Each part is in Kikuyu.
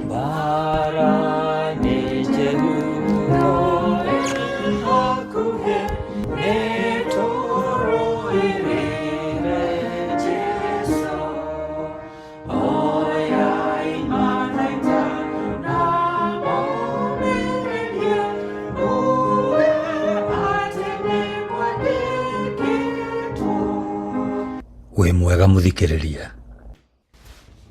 Mbara nĩ njĩru no ĩ hakuhĩ, nĩtũrũĩrĩre Jesũ. Oyai mathaita na mũmĩrĩrie, muge atĩ nĩkwandĩkĩtwo. Wĩ mwega mũthikĩrĩria.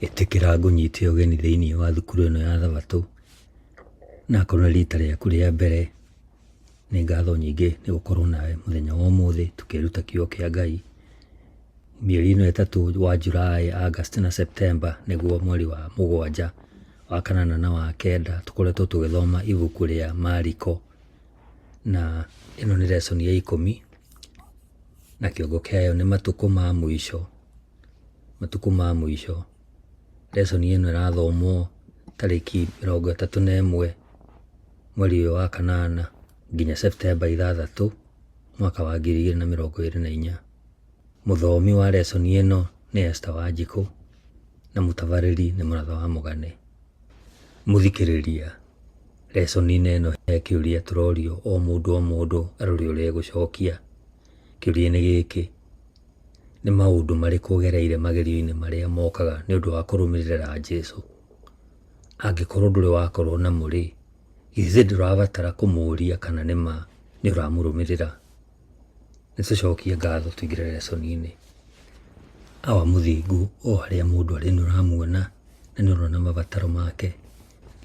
Ĩtĩkĩra ngũnyite ũgeni thĩinĩ wa thukuru ĩno ya Thabatũ, na akorwo nĩ rita rĩaku rĩa mbere, nĩ ngatho nyingĩ nĩ gũkorwo nawe mũthenya wa ũmũthĩ tũkĩĩruta kiugo kĩa Ngai. Mĩeri ĩno ĩtatũ wa July, August na September nĩguo mweri wa mũgwanja, wa kanana na wa kenda tũkoretwo tũgĩthoma ibuku rĩa Mariko, na ĩno nĩ lesson ya ikũmi, na kĩongo kĩayo nĩ matukũ ma mũico. Matukũ ma mũico. Lesson ĩno ĩrathomwo tarĩki 31 mweri ũyũ wa kanana nginya September 6 mwaka wa 2024. Mũthomi wa lesson ĩno nĩ Esther Wanjikũ na mũtabarĩri nĩ Mũratha wa Mũgane. Mũthikĩrĩria, lesson-inĩ ĩno he kĩũria tũrorio o mũndũ o mũndũ arore ũrĩa egũcokia. Kĩũria nĩ gĩkĩ, Nĩ maũndũ marĩkũ ũgereire magerio-inĩ marĩa mokaga nĩ ũndũ wa kũrũmĩrĩra Jesu? Angĩkorũo ndũrĩ wakorũo namo-rĩ, githĩ ndũrabatara kũmũũria kana nĩ ma nĩ ũramũrũmĩrĩra? Nĩ tũcokie ngatho tũingĩre lesson-inĩ. Awa mũthingu, o harĩa mũndũ arĩ nĩ ũramuona na nĩ ũrona mabataro make.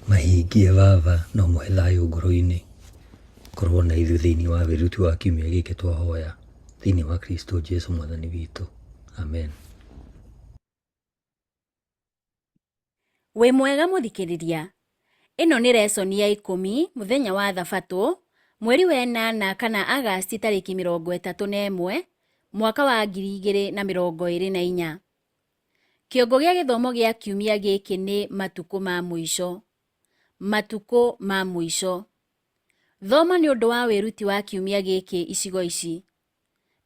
Mahingie Baba na ũmũhe thayũ ngoro-inĩ. Korwo na ithuĩ thĩinĩ wa wĩruti wa kiumia gĩkĩ twahoya. Thĩinĩ wa Kristo Jesu Mwathani witũ. Amen. Wĩ mwega mũthikĩrĩria. Ĩno nĩ resoni ya ikũmi mũthenya wa thabatũ, mweri wa ĩnana kana Agasti tarĩki 31, mwaka wa 2024. Kĩongo gĩa gĩthomo gĩa kiumia gĩkĩ nĩ matukũ ma mũico. Matukũ ma mũico. Thoma nĩ ũndũ wa wĩruti wa kiumia gĩkĩ icigo ici.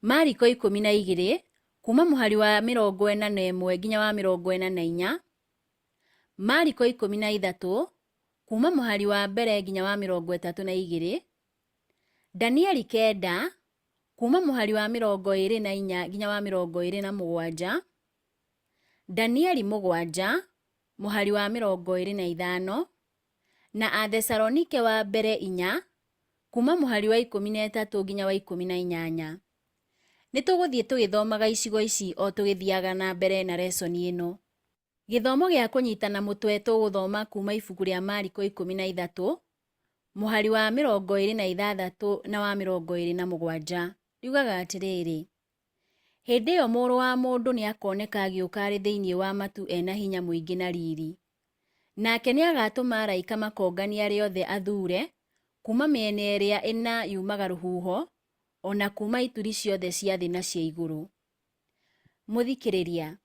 Mariko 12, kuuma mũhari wa 41 nginya wa 44, Mariko 13, kuuma mũhari wa mbere nginya wa 32, Danieli 9, kuuma mũhari wa 24 nginya wa 27, Danieli 7, mũhari wa 25, na Athesalonike wa mbere inya, kuuma mũhari wa 13 nginya wa 18. Nĩ tũgũthiĩ tũgĩthomaga icigo ici o tũgĩthiaga na mbere na resoni ĩno. Gĩthomo gĩa kũnyitana mũtwe tũgũthoma kuuma ibuku rĩa Mariko 13, mũhari wa 26 na wa 27. Riugaga atĩrĩrĩ, Hĩndĩ ĩyo Mũrũ wa Mũndũ nĩakoneka agĩũka arĩ thĩinĩ wa matu e na hinya mũingĩ na riri. Nake nĩagatũma araika makonganie arĩa othe athuure, kuuma mĩena ĩrĩa ĩna yumaga rũhuho, o na kuuma ituri ciothe cia thĩ na cia igũrũ. Mũthikĩrĩria,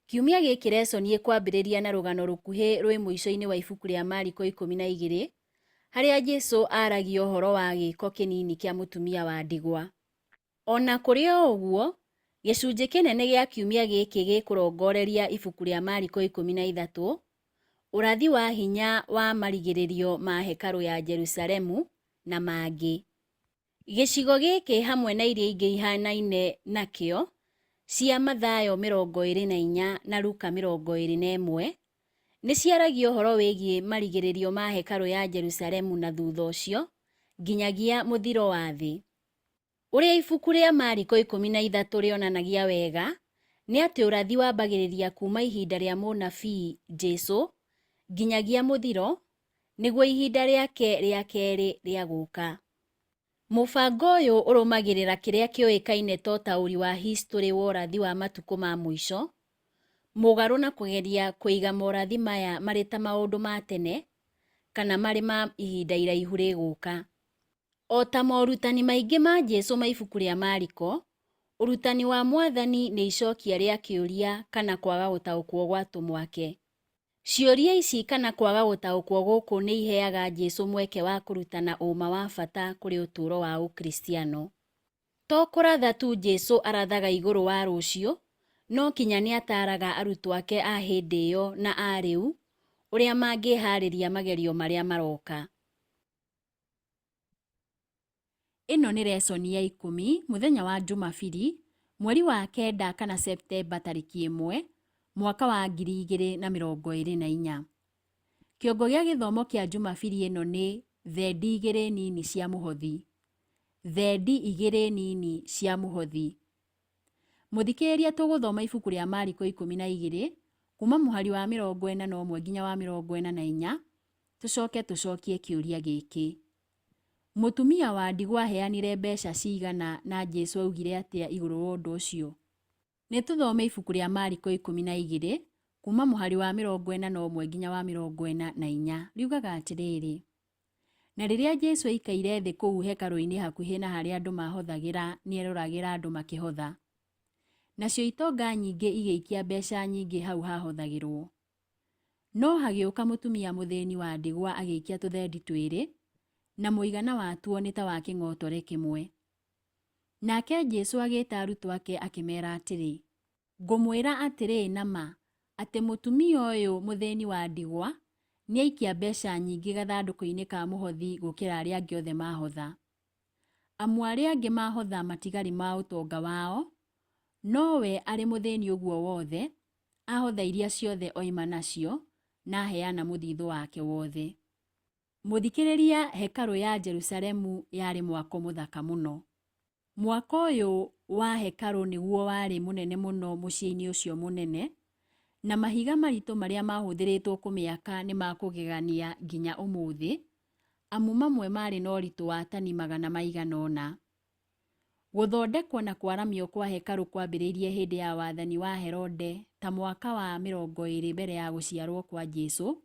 kiumia gĩkĩ resoni ĩkwambĩrĩria na rũgano rũkuhĩ rwĩ mũico-inĩ wa ibuku rĩa Mariko 12, harĩa Jesu aaragia ũhoro wa gĩĩko kĩnini kĩa mũtumia wa ndigwa. O na kũrĩ o ũguo, gĩcunjĩ kĩnene gĩa kiumia gĩkĩ gĩkũrongoreria ibuku rĩa Mariko 13, ũrathi wa hinya wa marigĩrĩrio ma hekarũ ya Jerusalemu, na mangĩ. Gĩcigo gĩkĩ hamwe na iria ingĩ ihanaine nakĩo cia Mathayo 24 na Luka 21, nĩ ciaragia ũhoro wĩgiĩ marigĩrĩrio ma hekarũ ya Jerusalemu na thutha ũcio nginyagia mũthiro wa thĩ. Ũrĩa ibuku rĩa Mariko 13 rĩonanagia wega nĩ atĩ ũrathi wambagĩrĩria kuuma ihinda rĩa mũnabii Jesu nginyagia mũthiro, nĩguo ihinda rĩake rĩa kerĩ rĩa gũka. Mũbango ũyũ ũrũmagĩrĩra kĩrĩa kĩũĩkaine ta ũtaũri wa historĩ wa ũrathi wa matukũ ma mũico, mũgarũ na kũgeria kũiga morathi maya marĩ ta maũndũ ma tene kana marĩ ma ihinda iraihu rĩgũka. O ta morutani maingĩ ma Jesu ma ibuku rĩa Mariko, ũrutani wa Mwathani nĩ icokia rĩa kĩũria kana kwaga gũtaũkwo gwa atũmwo ake. Ciũria ici kana kwaga gũtaũkwo gũkũ nĩ iheaga Jesu mweke wa kũrutana ũũma wa bata kũrĩ ũtũũro wa Ũkristiano. To kũratha tu Jesu arathaga igũrũ wa rũciũ, no kinya nĩ ataaraga arutwo ake a hĩndĩ ĩyo na a rĩu ũrĩa mangĩĩharĩria magerio marĩa maroka. Ĩno nĩ resoni ya ikũmi mũthenya wa Njumabiri, mweri wa kenda kana Septemba tarĩki ĩmwe, mwaka wa 2024. Kĩongo gĩa gĩthomo kĩa Njumabiri ĩno nĩ Thendi igĩrĩ nini cia mũhothi. Thendi igĩrĩ nini cia mũhothi. Mũthikĩrĩria tũgũthoma ibuku rĩa Mariko 12 kuma mũhari wa 41 nginya wa 44 tũcoke tũcokie kĩũria gĩkĩ. Mũtumia wa ndigwa aheanire mbeca cigana na Jesu augire atĩa igũrũ wa ũndũ ũcio? Nĩ tũthome ibuku rĩa Mariko 12 kuma mũhari wa 41 nginya wa 44. Riugaga atĩrĩrĩ, Na rĩrĩa Jesu aikaire thĩ kũu hekarũ-inĩ hakuhĩ na harĩa andũ mahothagĩra, nĩeroragĩra andũ makĩhotha. Nacio itonga nyingĩ igĩikia mbeca nyingĩ hau hahothagĩrwo. No hagĩũka mũtumia mũthĩni wa ndigwa agĩikia tũthendi twĩrĩ, na mũigana watuo nĩ ta wa kĩng'otore kĩmwe. Nake Jesu agĩta arutwo ake akĩmeera atĩrĩ, Ngũmwĩra atĩrĩ na ma, atĩ mũtumia ũyũ mũthĩni wa ndigwa nĩaikia mbeca nyingĩ gathandũkũ-inĩ ka mũhothi gũkĩra arĩa angĩ othe mahotha. Amu arĩa angĩ mahotha matigari ma ũtonga wao, no we arĩ mũthĩni ũguo wothe, ahotha iria ciothe oima nacio, na aheana mũthithũ wake wothe. Mũthikĩrĩria hekarũ ya Jerusalemu yarĩ mwako mũthaka mũno. Mwako ũyũ wa hekarũ nĩguo warĩ mũnene mũno mũciĩ-inĩ ũcio mũnene, na mahiga maritũ marĩa mahũthĩrĩtwo kũmĩaka nĩ ma kũgegania nginya ũmũthĩ, amu mamwe marĩ na ũritũ wa tani magana maigana ũna. Gũthondekwo na kwaramio kwa hekarũ kwambĩrĩirie hĩndĩ ya wathani wa Herode ta mwaka wa 20 mbere ya gũciarwo kwa Jesu,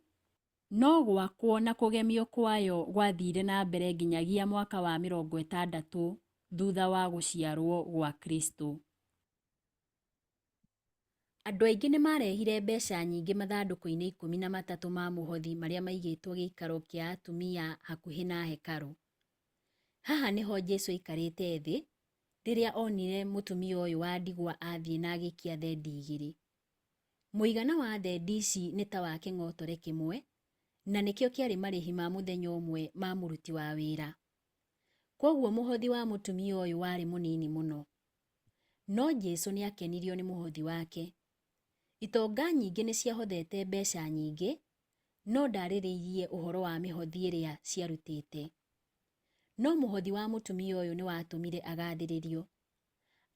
no gwakwo na kũgemio kwayo gwathiire na mbere nginyagia mwaka wa 60 thutha wa gũciarwo gwa Kristo. Andũ aingĩ nĩ maarehire mbeca nyingĩ mathandũkũ-inĩ 13 ma mũhothi marĩa maigĩtwo gĩikaro kĩa atumia hakuhĩ na hekarũ. Haha nĩho Jesu aikarĩte thĩ rĩrĩa onire mũtumia ũyũ wa ndigwa athiĩ na agĩikia thendi igĩrĩ. Mũigana wa thendi ici nĩ ta wa kĩng'otore kĩmwe, na nĩkĩo kĩarĩ marĩhi ma mũthenya ũmwe ma mũruti wa wĩra. Kwoguo mũhothi wa mũtumia ũyũ warĩ mũnini mũno. No Jesu nĩ akenirio nĩ mũhothi wake. Itonga nyingĩ nĩ ciahothete mbeca nyingĩ, no ndarĩrĩirie ũhoro wa mĩhothi ĩrĩa ciarutĩte. No mũhothi wa mũtumia ũyũ nĩ watũmire agathĩrĩrio.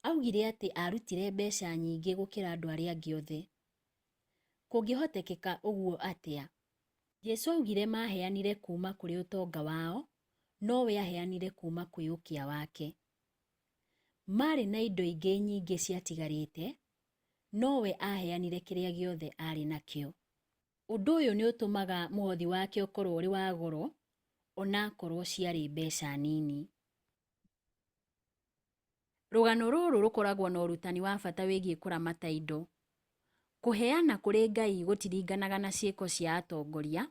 Augire atĩ arutire mbeca nyingĩ gũkĩra andũ arĩa angĩ othe. Kũngĩhotekeka ũguo atĩa? Jesu augire maheanire kuma kũrĩ ũtonga wao, no we aheanire kuma kwĩ ũkĩa wake. Maarĩ na indo ingĩ nyingĩ ciatigarĩte, no we aheanire kĩrĩa gĩothe aarĩ nakĩo. Ũndũ ũyũ nĩ ũtũmaga mũhothi wake ũkorwo ũrĩ wa goro, onakorwo ciarĩ mbeca nini. Rũgano rũrũ rũkoragwo na ũrutani wa bata wĩgiĩ kũramata indo. Kũheana kũrĩ Ngai gũtiringanaga na ciĩko cia atongoria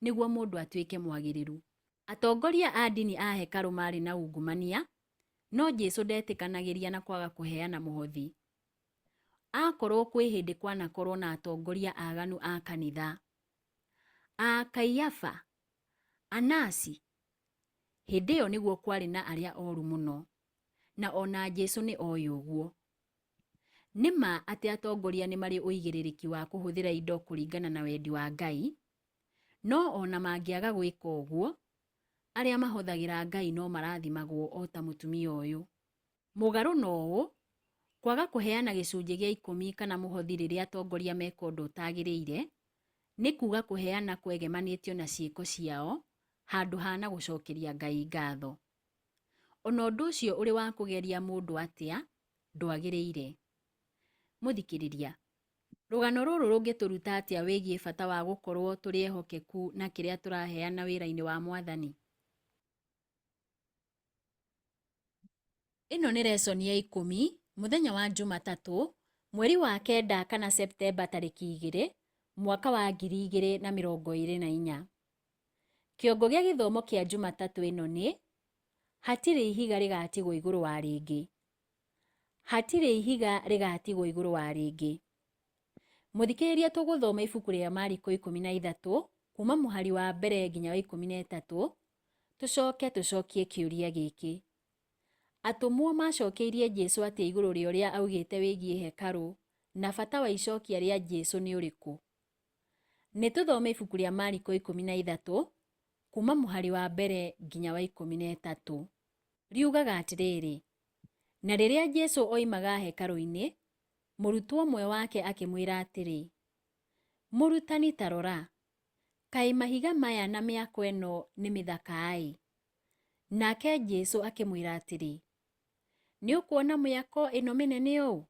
nĩguo mũndũ atuĩke mwagĩrĩru. Atongoria a ndini a hekarũ maarĩ na ungumania, no Jesu ndetĩkanagĩria na kwaga kũheana mũhothi. Akorwo kwĩ hĩndĩ kwanakorwo na atongoria aganu a kanitha. A Kaiafa, Anasi, hĩndĩ ĩyo nĩguo kwarĩ na arĩa oru mũno, na ona Jesu nĩ oĩ ũguo. Nĩ ma atĩ atongoria nĩ marĩ ũigĩrĩrĩki wa kũhũthĩra indo kũringana na wendi wa Ngai, no ona mangĩaga gwĩka ũguo, arĩa mahothagĩra Ngai no marathimagwo o ta mũtumia ũyũ. Mũgarũ na ũũ, kwaga kũheana gĩcunjĩ gĩa ikũmi kana mũhothi rĩrĩa atongoria meka ũndũ ũtagĩrĩire, nĩ kuga kũheana kwegemanĩtio na ciĩko ciao handũ ha na gũcokeria Ngai ngatho. Ona ũndũ ũcio ũrĩ wa kũgeria mũndũ atĩa, ndwagĩrĩire. Mũthikĩrĩria, rũgano rũrũ rũngĩtũruta atĩa wĩgiĩ bata wa gũkorwo tũrĩ ehokeku na kĩrĩa tũraheana wĩra-inĩ wa Mwathani? Ĩno nĩ resoni ya ikũmi mũthenya wa Njumatatũ mweri wa kenda kana Septemba tarĩki 2 mwaka wa 2024. Kĩongo gĩa gĩthomo kĩa Njumatatũ ĩno nĩ Hatirĩ ihiga rĩgatigwo igũrũ wa rĩngĩ. Hatirĩ ihiga rĩgatigwo igũrũ wa rĩngĩ. Mũthikĩrĩria, tũgũthoma ibuku rĩa Mariko 13 kuma mũhari wa mbere nginya wa 13, tũcoke tũcokie kĩũria gĩkĩ. Atũmwo macokeirie Jesu atĩa igũrũ rĩa ũrĩa augĩte wĩgiĩ hekarũ, na bata wa icokia rĩa Jesu nĩ ũrĩkũ? Nĩ tũthome ibuku rĩa Mariko 13 kuma mũhari wa mbere nginya wa 13. Riugaga atĩrĩrĩ, na rĩrĩa Jesu oimaga hekarũ-inĩ, mũrutwo ũmwe wake akĩmwĩra atĩrĩ, Mũrutani, ta rora, kaĩ mahiga maya na mĩako ĩno nĩ mĩthaka-ĩ! Nake Jesu akĩmwĩra atĩrĩ, Nĩ ũkuona mĩako ĩno mĩnene ũũ?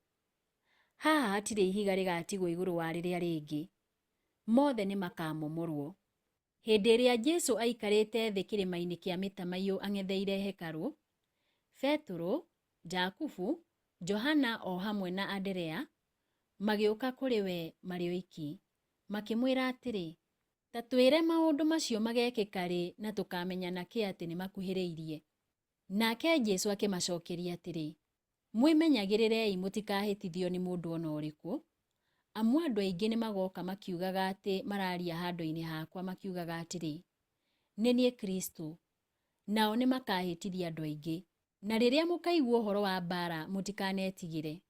Haha hatirĩ ihiga rĩgatigwo igũrũ wa rĩrĩa rĩngĩ, mothe nĩ makamomorwo. Hĩndĩ ĩrĩa Jesu aikarĩte thĩ kĩrĩma-inĩ kĩa mĩtamaiyũ ang'etheire hekarũ, Betũrũ, Jakubu, Johana o hamwe na Anderea magĩũka kũrĩ we marĩ oiki, makĩmwĩra atĩrĩ, Ta twĩre maũndũ macio magekĩka rĩ, na tũkaamenya na kĩ atĩ nĩmakuhĩrĩirie? Nake Jesu akĩmacokeria atĩrĩ, Mwĩmenyagĩrĩrei mũtikahĩtithio nĩ mũndũ o na ũrĩkũ, amu andũ aingĩ nĩmagoka makiugaga atĩ mararia handũ-inĩ hakwa makiugaga atĩrĩ, 'Nĩ niĩ Kristo, nao nĩmakahĩtithia andũ aingĩ. Na rĩrĩa mũkaigua ũhoro wa mbaara, mũtikanetigĩre.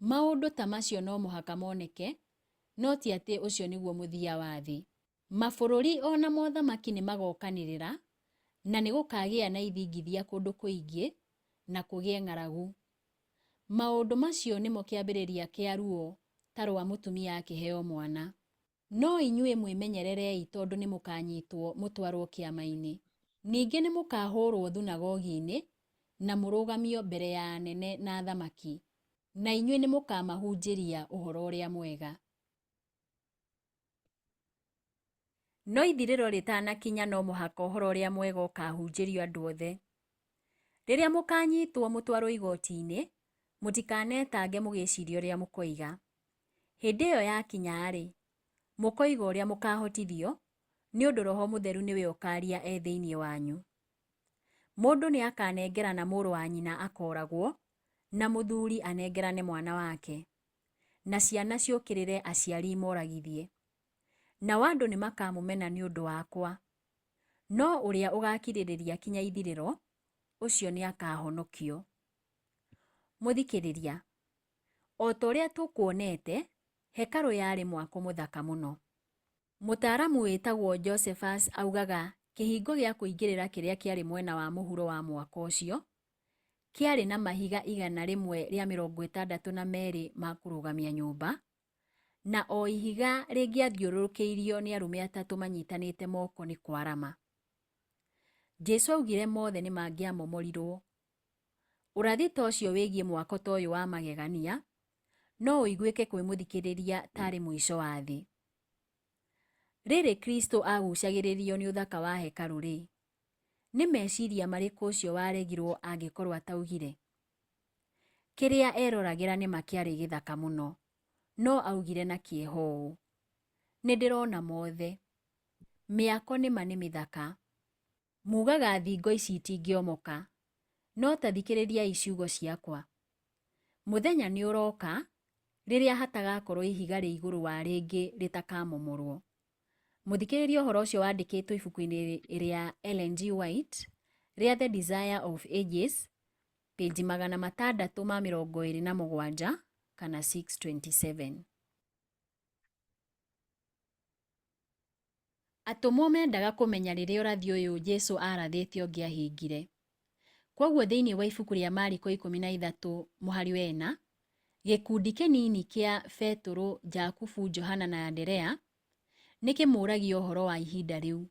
Maũndũ ta macio no mũhaka moneke, no ti atĩ ũcio nĩguo mũthia wa thĩ. Mabũrũri o na mothamaki nĩmagokanĩrĩra, na nĩgũkagĩa na ithingithia kũndũ kũingĩ, na kũgĩe ng'aragu. Maũndũ macio nĩmo kĩambĩrĩria kĩa ruo ta rwa mũtumia akĩheo mwana. No inyuĩ mwĩmenyererei, tondũ nĩmũkanyitwo mũtwarwo kĩama-inĩ. Ningĩ nĩmũkahũrwo thunagogi-inĩ, na mũrũgamio mbere ya anene na athamaki, na inyuĩ nĩmũkamahunjĩria Ũhoro-ũrĩa-Mwega. No ithirĩro rĩtanakinya no mũhaka Ũhoro-ũrĩa-Mwega ũkaahunjĩrio andũ othe. Rĩrĩa mũkaanyitwo mũtwarwo igooti-inĩ, mũtikanetange mũgĩciria ũrĩa mũkoiga. Hĩndĩ ĩyo yakinya-rĩ, mũkoiga ũrĩa mũkaahotithio, nĩ ũndũ Roho Mũtheru nĩwe ũkaaria e thĩinĩ wanyu. Mũndũ nĩakanengerana mũrũ wa nyina akooragwo, na mũthuuri anengerane mwana wake, na ciana ciũkĩrĩre aciari imoragithie. Nao andũ nĩmakamũmena nĩ ũndũ wakwa. No ũrĩa ũgaakirĩrĩria kinya ithirĩro, ũcio nĩakahonokio. Mũthikĩrĩria, o ta ũrĩa tũkuonete, hekarũ yarĩ mwako mũthaka mũno. Mũtaaramu wĩtagwo Josephus augaga kĩhingo gĩa kũingĩrĩra kĩrĩa kĩarĩ mwena wa mũhuro wa mwako ũcio, kĩarĩ na mahiga 162 ma kũrũgamia nyũmba, na o ihiga rĩngĩathiũrũrũkĩirio nĩ arũme atatũ manyitanĩte moko nĩ kwarama. Jesu augire mothe nĩ mangĩamomorirũo. Ũrathi ta ũcio wĩgiĩ mwako ta ũyũ wa magegania no ũiguĩke kwĩ mũthikĩrĩria tarĩ mũico wa thĩ. Rĩrĩ Kristo agucagĩrĩrio nĩ ũthaka wa hekarũ-rĩ, nĩ meciria marĩkũ ũcio waregirwo angĩkorwo ataugire? Kĩrĩa eroragĩra nĩma kĩarĩ gĩthaka mũno, no augire na kĩeha ũũ, Nĩ ndĩrona mothe. Mĩako nĩma nĩ mĩthaka. Mugaga thingo ici itingĩomoka, no ta thikĩrĩriai ciugo ciakwa. Mũthenya nĩ ũroka rĩrĩa hatagakorwo ihiga rĩ igũrũ wa rĩngĩ rĩtakamomorwo. Mũthikĩrĩria, ũhoro ũcio wandĩkĩtwo ibuku-inĩ rĩa Ellen G. White rĩa The Desire of Ages, page 627 kana 627. Atũmwo mendaga kũmenya rĩrĩa ũrathi ũyũ Jesu aarathĩte ũngĩahingire. Kwoguo thĩinĩ wa ibuku rĩa Mariko 13 mũhari wa 4, gĩkundi kĩnini kĩa Betũrũ, Jakubu, Johana na Anderea nĩ kĩmũragia ũhoro wa ihinda rĩu.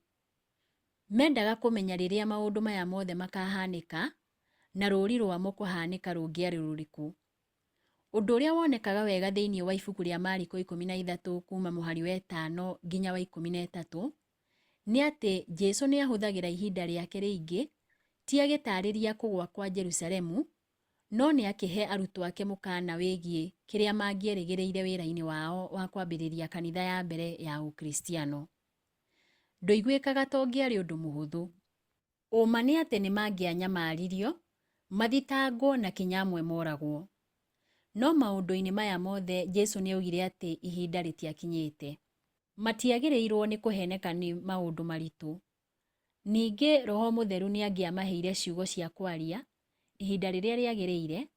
Mendaga kũmenya rĩrĩa maũndũ maya mothe makahanĩka na rũũri rwamo kũhanĩka rũngĩarĩ rũrĩkũ. Ũndũ ũrĩa wonekaga wega thĩinĩ wa ibuku rĩa Mariko 13 kuuma mũhari wa 5 nginya wa 13 nĩ atĩ Jesu nĩ ahũthagĩra ihinda rĩake rĩingĩ ti agĩtaarĩria kũgwa kwa Jerusalemu, no nĩ akĩhe arutwo ake mũkaana wĩgiĩ kĩrĩa mangĩerĩgĩrĩire wĩra-inĩ wao wa kwambĩrĩria kanitha ya mbere ya Ũkristiano. Ndũiguĩkaga ta ũngĩarĩ ũndũ mũhũthũ. Ũma nĩ atĩ nĩ mangĩanyamaririo, mathitangwo na kinya amwe moragwo. No maũndũ-inĩ maya mothe Jesu nĩ oigire atĩ ihinda rĩtiakinyĩte. Matiagĩrĩirũo nĩ kũheneka nĩ maũndũ maritũ. Ningĩ Roho Mũtheru nĩ angĩamaheire ciugo cia kwaria ihinda rĩrĩa rĩagĩrĩire,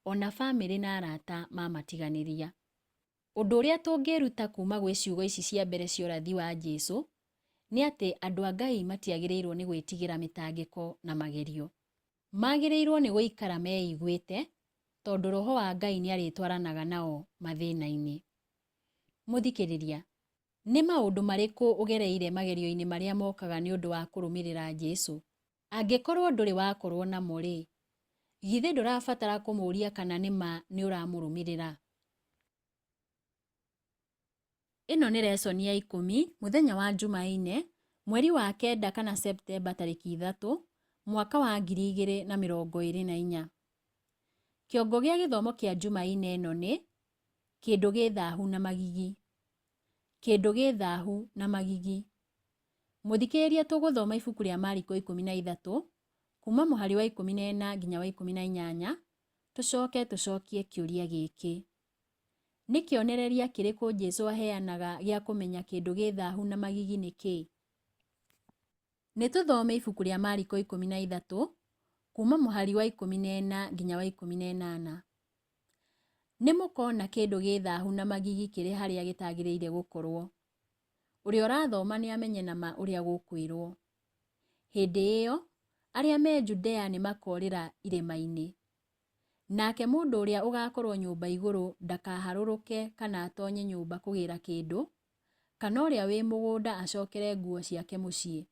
o na famĩlĩ na arata mamatiganĩria. Ũndũ ũrĩa tũngĩĩruta kuuma gwĩ ciugo ici cia mbere cia ũrathi wa Jesu nĩ atĩ andũ a Ngai matiagĩrĩirũo nĩ gwĩtigĩra mĩtangĩko na magerio. Magĩrĩirũo nĩ gũikara meiguĩte tondũ Roho wa Ngai nĩ arĩtwaranaga nao mathĩna-inĩ. Mũthikĩrĩria, nĩ maũndũ marĩkũ ũgereire magerio-inĩ marĩa mokaga nĩ ũndũ wa kũrũmĩrĩra Jesu? Angĩkorũo ndũrĩ wakorũo namo-rĩ, githĩ ndũrabatara kũmũũria kana nĩ ma nĩ ũramũrũmĩrĩra? Ĩno nĩ resoni ya ikũmi mũthenya wa Jumaine mweri wa kenda kana Septemba tarĩki 3 mwaka wa 2024. Kĩongo gĩa gĩthomo kĩa Jumaine ĩno nĩ Kĩndũ gĩ thahu na magigi. Kĩndũ gĩ thahu na magigi. Mũthikĩrĩria tũgũthoma ibuku rĩa Mariko 13 kuma mũhari wa 14 nginya wa 18 tũcoke tũcokie kĩũria gĩkĩ. Nĩ kĩonereria kĩrĩkũ Jesu aheanaga gĩa kũmenya kĩndũ gĩ thahu na magigi nĩ kĩĩ? Nĩ tũthome ibuku rĩa Mariko 13 kuma mũhari wa 14 nginya wa 18. Nĩ mũkona kĩndũ gĩ thahu na magigi kĩrĩ harĩa gĩtagĩrĩire gũkorwo. Ũrĩa ũrathoma nĩ amenye na ma ũrĩa gũkwĩrwo. Hĩndĩ ĩyo, arĩa me Judea nĩ makoorĩra irĩma-inĩ. Nake mũndũ ũrĩa ũgaakorwo nyũmba igũrũ ndakaharũrũke kana atonye nyũmba kũgĩra kĩndũ, kana ũrĩa wĩ mũgũnda acokere nguo ciake mũciĩ.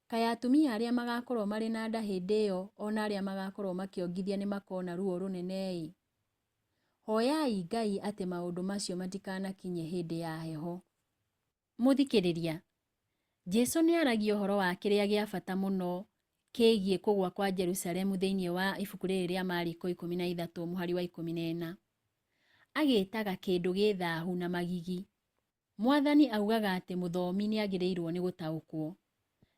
Kaĩ atumia arĩa magaakorwo marĩ na nda hĩndĩ ĩyo o na arĩa magaakorwo makĩongithia nĩ makoona ruo rũnene-ĩ! Hoyai Ngai atĩ maũndũ macio matikanakinye hĩndĩ ya heho. Mũthikĩrĩria, Jesu nĩ aragia ũhoro wa kĩrĩa gĩa bata mũno kĩgiĩ kũgwa kwa Jerusalemu thĩinĩ wa ibuku rĩrĩ rĩa Mariko 13 mũhari wa 14. Agĩtaga kĩndũ gĩ thahu na magigi. Mwathani augaga atĩ mũthomi nĩ agĩrĩirũo nĩ gũtaũkwo.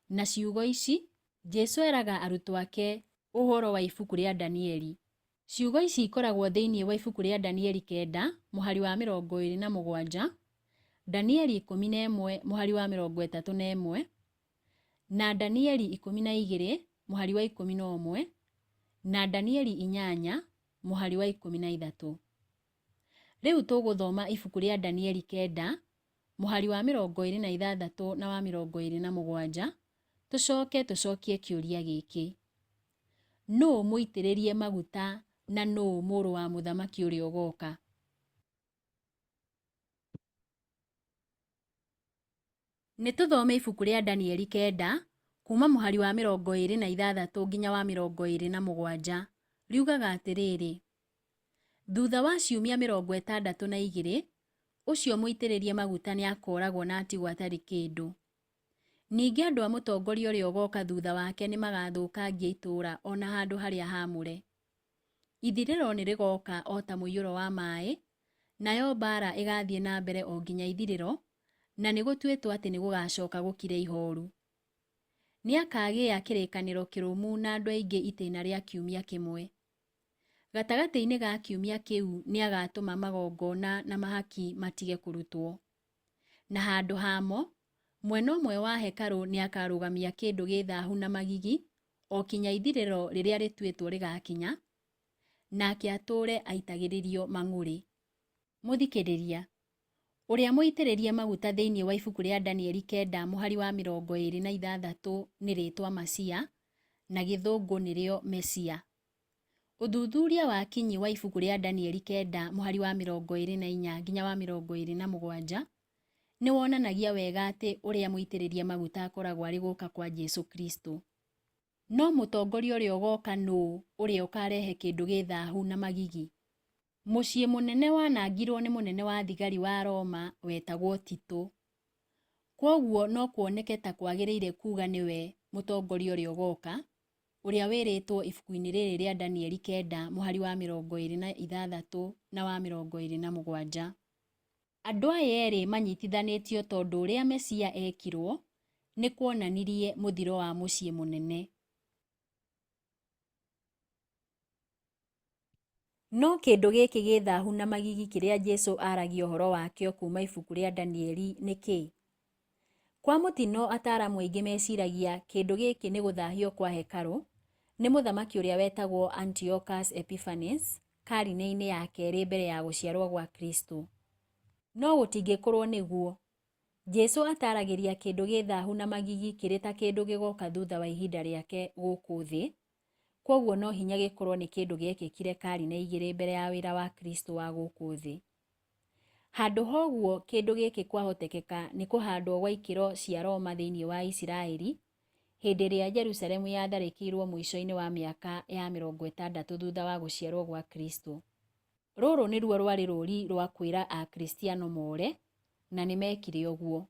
Na ciugo ici, Jesu eraga arutwo ake ũhoro wa ibuku rĩa Danieli. Ciugo ici ikoragwo thĩinĩ wa ibuku rĩa Danieli 9 mũhari wa 27, Danieli 11 mũhari wa 31, na Danieli 12 mũhari wa 11, na Danieli 8 mũhari wa 13. Rĩu tũgũthoma ibuku rĩa Danieli 9 mũhari wa 26 na wa 27, tũcoke tũcokie kĩũria gĩkĩ. Nũũ mũitĩrĩrie maguta na nũũ mũrũ wa mũthamaki ũrĩa ũgoka? Nĩ tũthome ibuku rĩa Danieli 9 kuuma mũhari wa 26 nginya wa 27. Riugaga atĩrĩrĩ, Thutha wa ciumia 62, ũcio mũitĩrĩrie maguta nĩ akooragwo na atigwo atarĩ kĩndũ. Ningĩ andũ a mũtongoria ũrĩa ũgooka thutha wake nĩ magathũkangia itũũra o na handũ harĩa haamũre. Ithirĩro nĩ rĩgooka o ta mũiyũro wa maĩ, nayo mbaara ĩgaathiĩ na mbere o nginya ithirĩro, na nĩ gũtuĩtwo atĩ nĩ gũgaacoka gũkire ihooru. Nĩ akaagĩa kĩrĩkanĩro kĩrũmu na andũ aingĩ itĩna rĩa kiumia kĩmwe. Gatagatĩ-inĩ ga kiumia kĩu nĩ agaatũma magongona na mahaki matige kũrutwo. Na handũ hamo, mwena ũmwe wa hekarũ nĩ akarũgamia kĩndũ gĩ thahu na magigi o kinya ithirĩro rĩrĩa rĩtuĩtwo rĩgaakinya, nake atũũre aitagĩrĩrio mang'ũrĩ. Mũthikĩrĩria, ũrĩa mũitĩrĩrie maguta thĩinĩ wa ibuku rĩa Danieli 9 mũhari wa 26 nĩ rĩĩtwa Masia, na Gĩthũngũ nĩrĩo Mesia. Ũthuthuria wa kinyi wa ibuku rĩa Danieli 9 mũhari wa 24 nginya wa 27 nĩ wonanagia wega atĩ ũrĩa mũitĩrĩrie maguta akoragwo arĩ gũka kwa Jesu Kristo. No mũtongoria ũrĩa ũgoka nũũ ũrĩa ũkarehe kĩndũ gĩ thahu na magigi? Mũciĩ mũnene wanangirwo nĩ mũnene wa thigari wa Roma wetagwo Tito. Kwoguo no kuoneke ta kwagĩrĩire kuuga nĩwe mũtongoria ũrĩa ũgoka, ũrĩa wĩrĩtwo ibuku-inĩ rĩrĩ rĩa Danieli 9 mũhari wa 26 na wa 27. Andũ aya erĩ manyitithanĩtio tondũ ũrĩa Mesia ekirwo nĩ kuonanirie mũthiro wa mũciĩ mũnene. No kĩndũ gĩkĩ gĩ thahu na magigi kĩrĩa Jesu aaragia ũhoro wakĩo kuuma ibuku rĩa Danieli nĩ kĩĩ? Kwa mũtino ataaramu aingĩ meciragia kĩndũ gĩkĩ nĩ gũthahio kwa hekarũ nĩ mũthamaki ũrĩa wetagwo Antiochus Epiphanes karine-inĩ ya kerĩ mbere ya gũciarwo gwa Kristo. No gũtingĩkorwo nĩguo. Jesu ataaragĩria kĩndũ gĩ thahu na magigi kĩrĩ ta kĩndũ gĩgoka thutha wa ihinda rĩake gũkũ thĩ, kwoguo no hinya gĩkorwo nĩ kĩndũ gĩekĩkire karine igĩrĩ mbere ya wĩra wa Kristo wa gũkũ thĩ. Handũ ha ũguo kĩndũ gĩkĩ kwahotekeka nĩ kũhandwo gwa ikĩro cia Roma thĩinĩ wa Isiraeli hĩndĩ ĩrĩa Jerusalemu yatharĩkĩirwo mũico-inĩ wa mĩaka ya 60 thutha wa gũciarwo gwa Kristo. Rũrũ nĩruo rwarĩ rũũri rwa kwĩra Akristiano more, na nĩ meekire ũguo.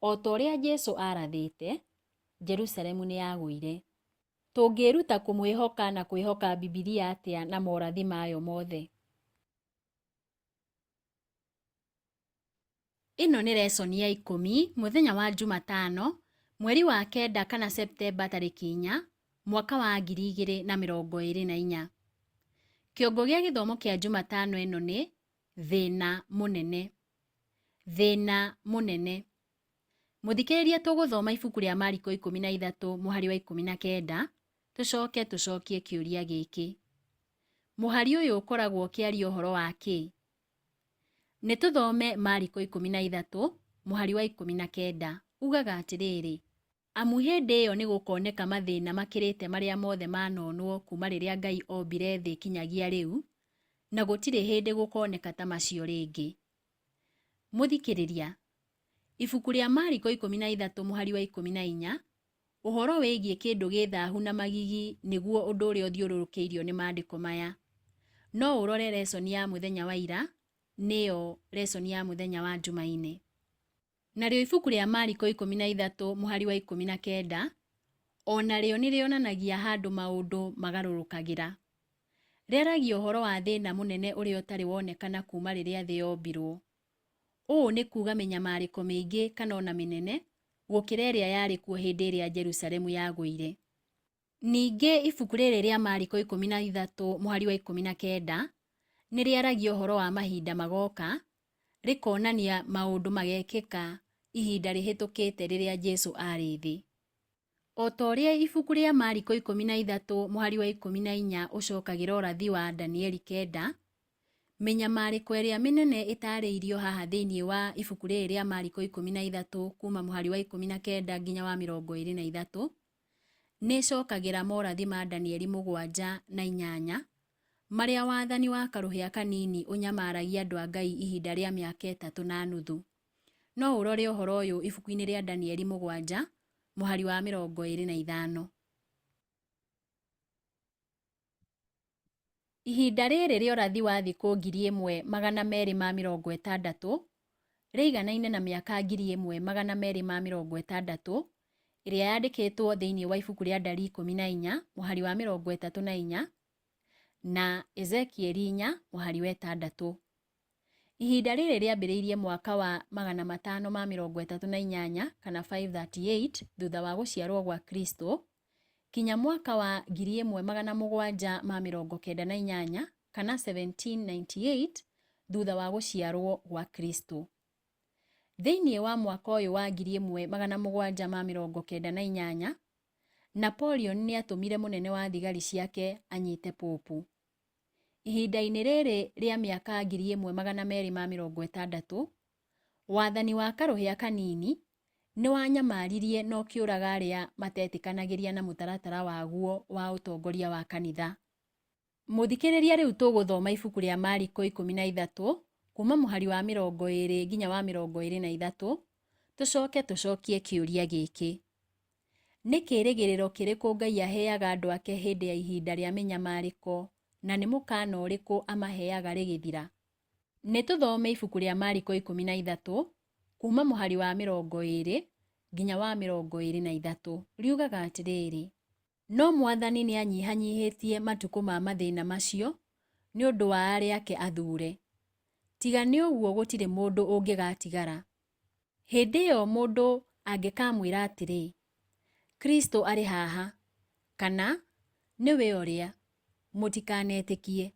O ta ũrĩa Jesu aarathĩte, Jerusalemu nĩ yagũire. Tũngĩĩruta kũmwĩhoka na kwĩhoka Bibilia atĩa na morathi mayo mothe? Ĩno nĩ resoni ya ikũmi mũthenya wa Jumatano mweri wa kenda kana Septemba tarĩki 4 mwaka wa 2024. Kĩongo gĩa gĩthomo kĩa Jumatano ĩno nĩ thĩna mũnene. Thĩna mũnene. Mũthikĩrĩria tũgũthoma ibuku rĩa Mariko 13 mũhari wa 19 tũcoke tũcokie kĩũria gĩkĩ. Mũhari ũyũ ũkoragwo ũkĩaria ũhoro wa kĩĩ? Nĩ tũthome Mariko 13 mũhari wa 19 ugaga atĩrĩrĩ, amu hĩndĩ ĩyo nĩ gũkoneka mathĩna makĩrĩte marĩa mothe manonwo kuma rĩrĩa Ngai ombire thĩ kinyagia rĩu, na gũtirĩ hĩndĩ gũkoneka ta macio rĩngĩ. Mũthikĩrĩria, ibuku rĩa Mariko 13 mũhari wa 14 ũhoro wĩgiĩ kĩndũ gĩ thahu na magigi nĩguo ũndũ ũrĩa ũthiũrũrũkĩirio nĩ maandĩko maya. No ũrore resoni ya mũthenya wa ira, nĩyo resoni ya mũthenya wa Jumaine. Narĩo ibuku rĩa Mariko 13 mũhari wa 19 o narĩo nĩ rĩonanagia handũ maũndũ magarũrũkagĩra. Rĩaragia ũhoro wa thĩna mũnene ũrĩa ũtarĩ wonekana kuma rĩrĩa thĩ yombirwo. Ũũ nĩ kuuga mĩnyamarĩko mĩingĩ kana ona mĩnene gũkĩra ĩrĩa yarĩ kuo hĩndĩ ĩrĩa Jerusalemu yagũire. Ningĩ ibuku rĩrĩ rĩa Mariko 13 mũhari wa 19 nĩ rĩaragia ũhoro wa mahinda magoka, rĩkonania maũndũ magekĩka ihinda rĩhĩtũkĩte rĩrĩa Jesu aarĩ thĩ. O ta ũrĩa ibuku rĩa Mariko 13 mũhari wa 14 ũcokagĩra ũrathi wa Danieli 9, mĩnyamarĩko ĩrĩa mĩnene ĩtaarĩirio haha thĩinĩ wa ibuku rĩrĩ rĩa Mariko 13 kuma mũhari wa 19 nginya wa 23 nĩ ĩcokagĩra morathi ma Danieli 7 na 8 marĩa wathani wa karũhĩa kanini ũnyamaragia andũ a Ngai ihinda rĩa mĩaka 3.5. No ũrore ũhoro ũyũ ibuku-inĩ rĩa Danieli 7 mũhari wa 25. Ihinda rĩrĩ rĩa ũrathi wa thikũ 1260 rĩiganaine na mĩaka 1260 ĩrĩa yandĩkĩtwo thĩinĩ wa ibuku rĩa Ndari 14 mũhari wa 34 na Ezekieli 4 mũhari wa 6. Ihinda rĩrĩ rĩambĩrĩirie mwaka wa 538 kana 538 thutha wa gũciarwo gwa Kristo kinya mwaka wa 1798 kana 1798 thutha wa gũciarwo gwa Kristo. Thĩinĩ wa mwaka ũyũ wa 1798 Napoleon nĩ atũmire mũnene wa thigari ciake anyite Popu. Ihinda-inĩ rĩrĩ rĩa mĩaka 1260 wathani wa karũhĩa kanini nĩ wanyamaririe na ũkĩũraga arĩa matetĩkanagĩria na mũtaratara waguo wa ũtongoria wa kanitha. Mũthikĩrĩria rĩu tũgũthoma ibuku rĩa Mariko 13 kuma mũhari wa 20 nginya wa 23 tũcoke tũcokie kĩũria gĩkĩ. Nĩ kĩĩrĩgĩrĩro kĩrĩkũ Ngai aheaga andũ ake hĩndĩ ya ihinda rĩa mĩnyamarĩko na nĩ mũkaana ũrĩkũ amaheaga rĩgĩthira? Nĩ tũthome ibuku rĩa Mariko 13 kuma mũhari wa 20 nginya wa 23 riugaga atĩrĩrĩ, no Mwathani nĩanyihanyihĩtie matukũ ma mathĩna macio nĩ ũndũ wa arĩa ake athuure. Tiga nĩ ũguo gũtirĩ mũndũ ũngĩgatigara. Hĩndĩ ĩyo mũndũ Angĩkamwĩra atĩrĩ, 'Kristo arĩ haha, kana 'Nĩwe ũrĩa, mũtikanetĩkie.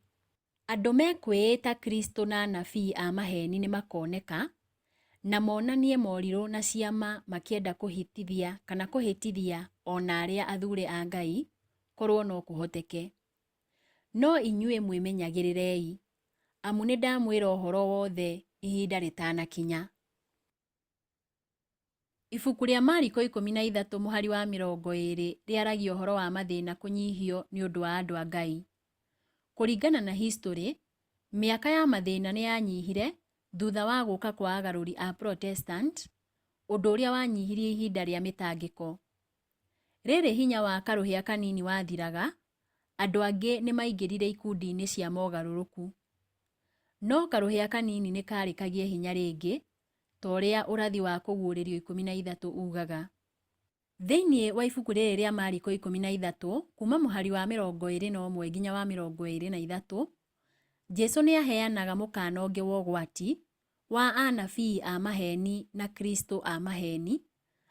Andũ mekwĩĩta Kristo na anabii a maheeni nĩ makoneka, na monanie morirũ na ciama makĩenda kũhĩtithia kana kũhĩtithia o na arĩa athuure a Ngai, korwo no kũhoteke. No inyuĩ mwĩmenyagĩrĩrei, amu nĩndamwĩra ũhoro wothe ihinda rĩtanakinya. Ibuku rĩa Mariko 13 mũhari wa 20 rĩaragia ũhoro wa mathĩna kũnyihio nĩ ũndũ wa andũ a Ngai. Kũringana na historĩ, mĩaka ya mathĩna nĩ yanyihire thutha wa gũka kwa agarũri a Protestant, ũndũ ũrĩa wanyihirie ihinda rĩa mĩtangĩko. Rĩrĩ hinya wa karũhĩa kanini wathiraga, andũ angĩ nĩ maingĩrire ikundi-inĩ cia mogarũrũku. No karũhĩa kanini nĩ karĩ kagĩe hinya rĩngĩ, ta ũrĩa ũrathi wa Kũguũrĩrio 13 ugaga. Thĩinĩ wa ibuku rĩrĩ rĩa Mariko 13, kuuma mũhari wa 21 nginya wa 23, Jesu nĩ aheanaga mũkaana ũngĩ wa ũgwati wa anabii a maheeni na Kristo a maheeni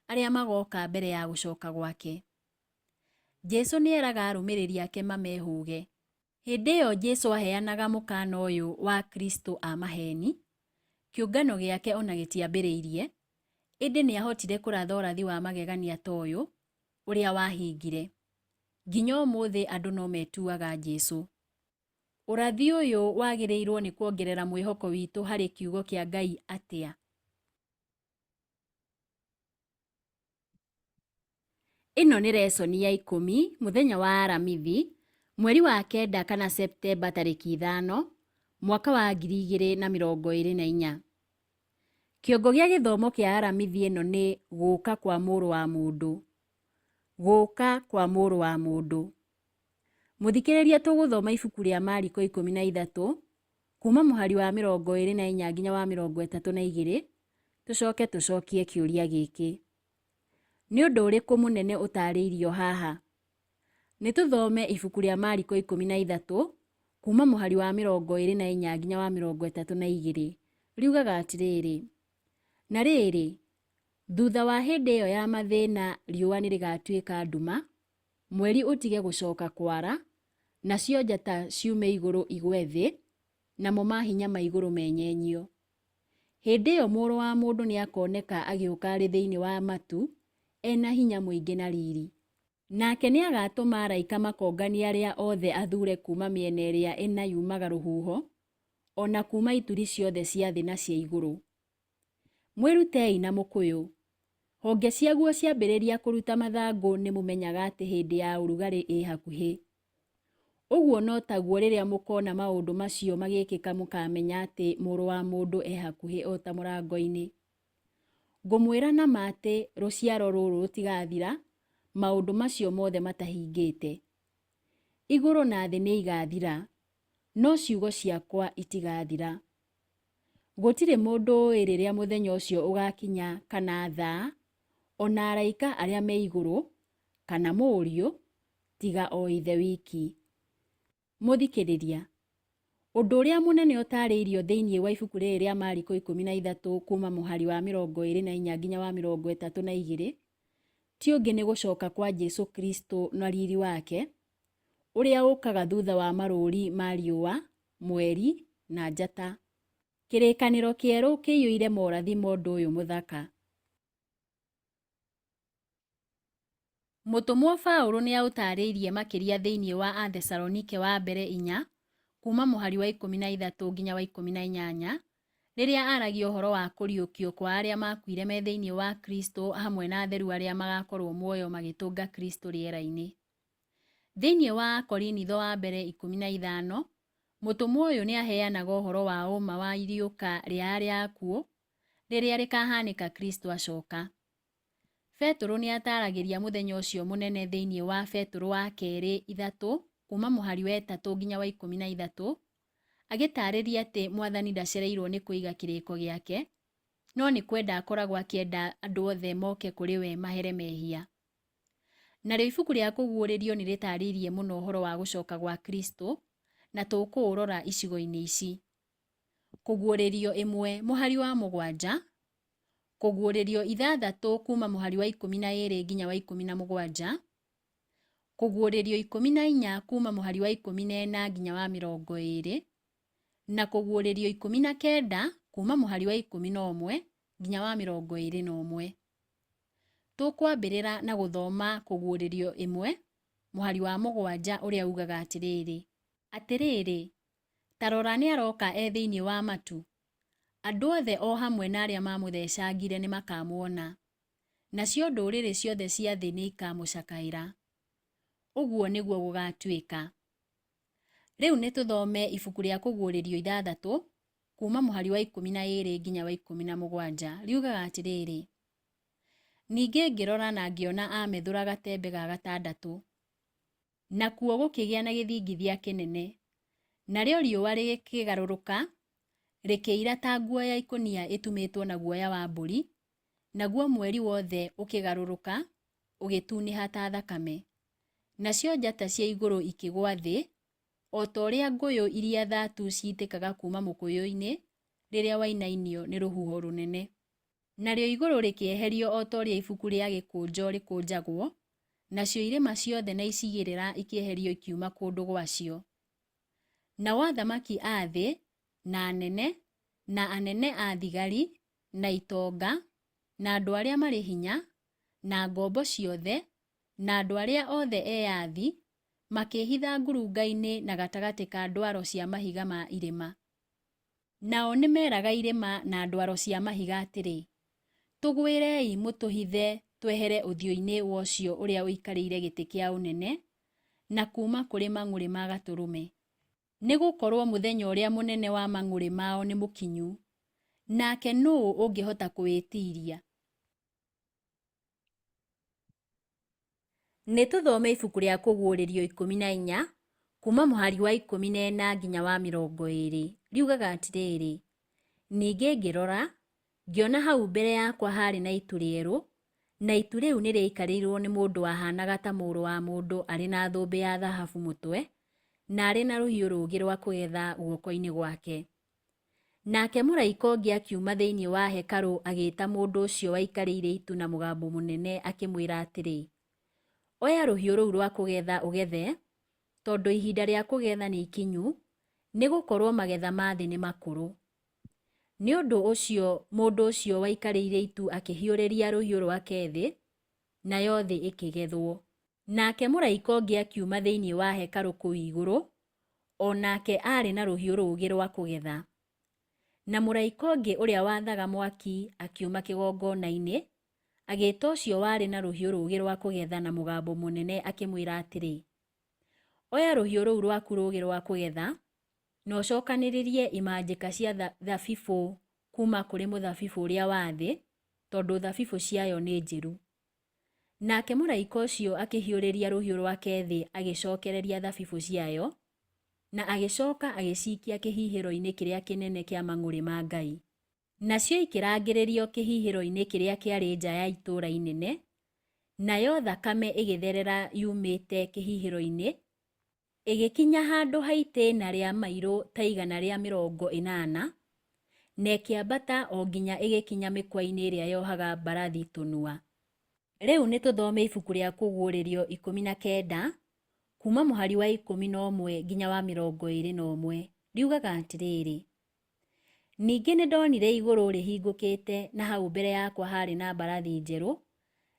arĩa magooka mbere ya gũcoka gwake. Jesu nĩ eraga arũmĩrĩri ake mamehũge. Hĩndĩ ĩyo Jesu aheanaga mũkaana ũyũ wa Kristo a maheeni, kĩũngano gĩake o na gĩtiambĩrĩirie, ĩndĩ nĩ ahotire kũratha ũrathi wa magegania ta ũyũ, ũrĩa wahingire. Nginya ũmũthĩ andũ no metuaga Jesu. Ũrathi ũyũ wagĩrĩirũo nĩ kuongerera mwĩhoko witũ harĩ Kiugo kĩa Ngai atĩa? Ĩno nĩ resoni ya ikũmi mũthenya wa Aramithi, mweri wa kenda kana Septemba tarĩki 5, mwaka wa 2024. Kĩongo gĩa gĩthomo kĩa Aramithi ĩno nĩ Gũũka kwa Mũrũ wa Mũndũ. Gũũka kwa Mũrũ wa Mũndũ. Mũthikĩrĩria tũgũthoma ibuku rĩa Mariko 13, kuma mũhari wa 24 nginya wa 32, tũcoke tũcokie kĩũria gĩkĩ. Nĩ ũndũ ũrĩkũ mũnene ũtaarĩirio haha? Nĩ tũthome ibuku rĩa Mariko 13, kuma mũhari wa 24 nginya wa 32. Riugaga atĩrĩrĩ, na rĩrĩ, thutha wa hĩndĩ ĩyo ya mathĩna riũa nĩ rĩgatuĩka nduma, mweri ũtige gũcoka kwara, nacio njata ciume igũrũ igwe thĩ, namo mahinya ma igũrũ menyenyio. Hĩndĩ ĩyo Mũrũ wa Mũndũ nĩakoneka agĩũka arĩ thĩinĩ wa matu, e na hinya mũingĩ na riri. Nake nĩagatũma araika makonganie arĩa othe athuure kuuma mĩena ĩrĩa ĩna yumaga rũhuho, o na kuuma ituri ciothe cia thĩ na cia igũrũ. Mwĩrutei na mũkũyũ. Honge ciaguo ciambĩrĩria kũruta mathangũ nĩmũmenyaga atĩ hĩndĩ ya ũrugarĩ ĩ hakuhĩ. Ũguo no taguo rĩrĩa mũkoona maũndũ macio magĩkĩka mũkaamenya atĩ Mũrũ wa Mũndũ e hakuhĩ o ta mũrango-inĩ. Ngũmwĩra na ma atĩ rũciaro rũrũ rũtigathira maũndũ macio mothe matahingĩte. Igũrũ na thĩ nĩ igathira, no ciugo ciakwa itigathira. Gũtirĩ mũndũ ũĩ rĩrĩa mũthenya ũcio ũgaakinya kana thaa, o na araika arĩa me igũrũ, kana Mũriũ, tiga o Ithe wiki. Mũthikĩrĩria, ũndũ ũrĩa mũnene ũtaarĩirio thĩinĩ wa ibuku rĩrĩ rĩa Mariko 13 kuuma mũhari wa 24 nginya wa 32 ti ũngĩ nĩ gũcoka kwa Jesu Kristo na riri wake, ũrĩa ũkaga thutha wa marũũri ma riũa, mweri, na njata. Kĩrĩkanĩro kĩerũ kĩiyũire morathi ma ũndũ ũyũ mũthaka. Mũtũmwo Paulo nĩ aũtaarĩirie makĩria thĩinĩ wa Athesalonike wa mbere 4, kuuma mũhari wa 13 nginya wa 18, rĩrĩa aaragia ũhoro wa kũriũkio kwa arĩa maakuire me thĩinĩ wa Kristo hamwe na atheru arĩa magaakorũo muoyo magĩtũnga Kristo rĩera-inĩ. Thĩinĩ wa Akorinitho wa mbere 15, mũtũmwo ũyũ nĩ aheanaga ũhoro wa ũũma wa iriũka rĩa arĩa akuũ, rĩrĩa rĩkahaanĩka Kristo acoka. Betũrũ nĩ ataaragĩria mũthenya ũcio mũnene thĩinĩ wa Betũrũ wa kerĩ 3 kuuma mũhari wa 3 nginya wa 13, agĩtaarĩria atĩ Mwathani ndacereirwo nĩ kũiga kĩrĩko gĩake, no nĩ kwenda akoragwo akĩenda andũ othe moke kũrĩ we mahere mehia. Narĩo ibuku rĩa Kũguũrĩrio nĩ rĩtaarĩirie mũno ũhoro wa gũcoka gwa Kristo, na tũkũũrora icigo-inĩ ici. Kũguũrĩrio 1 mũhari wa 7, Kũguũrĩrio ithathatũ kuuma mũhari wa 12 nginya wa 17, Kũguũrĩrio 14 kuuma mũhari wa 14 nginya wa 20, na Kũguũrĩrio 19 kuuma mũhari wa 11 nginya wa 21. Tũkwambĩrĩra na gũthoma Kũguũrĩrio 1 mũhari wa 7 ũrĩa ugaga atĩrĩrĩ, Atĩrĩrĩ, ta rora nĩaroka e thĩinĩ wa matu, andũ othe o hamwe na arĩa maamũthecangire nĩmakamuona, nacio ndũrĩrĩ ciothe cia thĩ nĩikamũcakaĩra. Ũguo nĩguo gũgaatuĩka. Rĩu nĩ tũthome ibuku rĩa Kũguũrĩrio ithathatũ kuuma mũhari wa 12 nginya wa 17. Riugaga atĩrĩrĩ, Ningĩ ngĩrora na ngĩona aamethũra gatembe ga gatandatũ. Nakuo gũkĩgĩa na gĩthingithia kĩnene, narĩo riũa rĩgĩkĩgarũrũka, rĩkĩira ta nguo ya ikũnia ĩtumĩtwo na guoya wa mbũri, naguo mweri wothe ũkĩgarũrũka, ũgĩtunĩha ta thakame. Nacio njata cia igũrũ ikĩgũa thĩ, o ta ũrĩa ngũyũ iria thatu ciitĩkaga kuuma mũkũyũ-inĩ rĩrĩa wainainio nĩ rũhuho rũnene. Narĩo igũrũ rĩkĩeherio o ta ũrĩa ibuku rĩa gĩkũnjo rĩkũnjagwo, nacio irĩma ciothe na icigĩrĩra ikĩeherio ikiuma kũndũ gwacio. Nao athamaki a thĩ, na anene, na anene a thigari, na itonga, na andũ arĩa marĩ hinya, na ngombo ciothe, na andũ arĩa othe eyathi, makĩĩhitha ngurunga-inĩ na gatagatĩ ka ndwaro cia mahiga ma irĩma. Nao nĩmeraga irĩma na ndwaro cia mahiga atĩrĩ, Tũgwĩrei mũtũhithe twehere ũthiũ-inĩ wa ũcio ũrĩa ũikarĩire gĩtĩ kĩa ũnene, na kuuma kũrĩ mang'ũrĩ ma Gatũrũme. Nĩ gũkorũo mũthenya ũrĩa mũnene wa mang'ũrĩ mao nĩ mũkinyu, nake nũũ ũngĩhota kũwĩtiiria? Nĩ tũthome ibuku rĩa Kũguũrĩrio 14 kuuma mũhari wa 14 nginya wa 20. Riugaga atĩrĩrĩ, Ningĩ ngĩrora, ngĩona hau mbere yakwa haarĩ na itu rĩerũ, na itu rĩu nĩ rĩaikarĩirwo nĩ mũndũ wahaanaga ta mũrũ wa mũndũ arĩ na thũmbĩ ya thahabu mũtwe, na arĩ na rũhiũ rũũgĩ rwa kũgetha guoko-inĩ gwake. Nake mũraika ũngĩ akiuma thĩinĩ wa hekarũ agĩĩta mũndũ ũcio waikarĩire itu na mũgambo mũnene akĩmwĩra atĩrĩ, Oya rũhiũ rũu rwa kũgetha ũgethe, tondũ ihinda rĩa kũgetha nĩ ikinyu, nĩ gũkorũo magetha ma thĩ nĩ makũrũ. Nĩ ũndũ ũcio mũndũ ũcio waikarĩire itu akĩhiũrĩria rũhiũ rwake thĩ, nayo thĩ ĩkĩgethwo. Nake mũraika ũngĩ akiuma thĩinĩ wa hekarũ kũu igũrũ, o nake aarĩ na rũhiũ rũũgĩ rwa kũgetha. Na mũraika ũngĩ ũrĩa wathaga mwaki akiuma kĩgongona-inĩ, agĩĩta ũcio warĩ na rũhiũ rũũgĩ rwa kũgetha na mũgambo mũnene akĩmwĩra atĩrĩ, Oya rũhiũ rũu rwaku rũũgĩ rwa kũgetha, na ũcokanĩrĩrie imanjĩka cia thabibũ kuuma kũrĩ mũthabibũ ũrĩa wa thĩ, tondũ thabibũ ciayo nĩ njĩru. Nake mũraika ũcio akĩhiũrĩria rũhiũ rwake thĩ agĩcokereria thabibũ ciayo, na agĩcoka agĩcikia kĩhihĩro-inĩ kĩrĩa kĩnene kĩa mang'ũrĩ ma Ngai. Nacio ikĩrangĩrĩrio kĩhihĩro-inĩ kĩrĩa kĩarĩ nja ya itũũra inene, nayo thakame ĩgĩtherera yumĩte kĩhihĩro-inĩ, ĩgĩkinya handũ ha itĩĩna rĩa mairũ ta 180, na ĩkĩambata o nginya ĩgĩkinya mĩkwa-inĩ ĩrĩa yohaga mbarathi tũnua. Rĩu nĩ tũthome ibuku rĩa Kũguũrĩrio 19 kuuma mũhari wa 11 nginya wa 21. Riugaga atĩrĩrĩ, Ningĩ nĩndonire igũrũ rĩhingũkĩte na hau mbere yakwa haarĩ na mbarathi njerũ,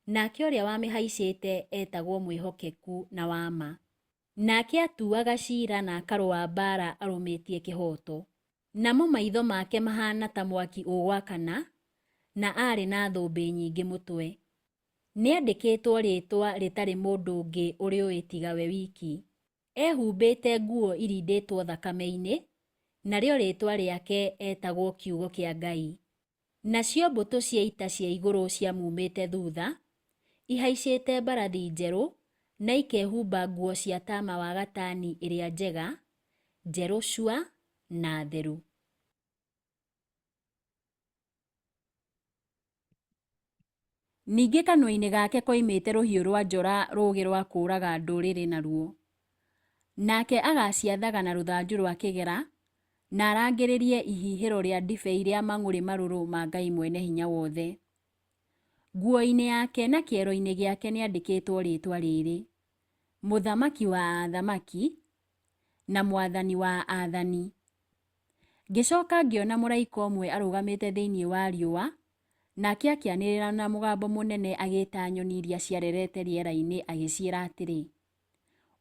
nake ũrĩa wamĩhaicĩte eetagwo Mwĩhokeku na wa Ma. Nake atuaga ciira na akarũa mbaara arũmĩtie kĩhooto. Namo maitho make mahaana ta mwaki ũgwakana, na aarĩ na thũmbĩ nyingĩ mũtwe. Nĩandĩkĩtwo rĩĩtwa rĩtarĩ mũndũ ũngĩ ũrĩũĩ tiga we wiki. Ehumbĩte nguo irindĩtwo thakame-inĩ, narĩo rĩĩtwa rĩake etagwo Kiugo kĩa Ngai. Nacio mbũtũ cia ita cia igũrũ ciamuumĩte thutha, ihaicĩte mbarathi njerũ na ikehumba nguo cia taama wa gatani ĩrĩa njega, njerũ cua, na theru. Ningĩ kanua-inĩ gake koimĩte rũhiũ rwa njora rũũgĩ rwa kũũraga ndũrĩrĩ naruo. Nake agaaciathaga na rũthanju rwa kĩgera, na arangĩrĩrie ihihĩro rĩa ndibei rĩa mang'ũrĩ marũrũ ma Ngai Mwene-Hinya-Wothe. Nguo-inĩ yake na kĩero-inĩ gĩake nĩandĩkĩtwo rĩĩtwa rĩrĩ, Mũthamaki wa athamaki na Mwathani wa athani. Ngĩcoka ngĩona mũraika ũmwe arũgamĩte thĩinĩ wa riũa, nake akĩanĩrĩra na mũgambo mũnene agĩĩta nyoni iria ciarerete rĩera-inĩ agĩciĩra atĩrĩ,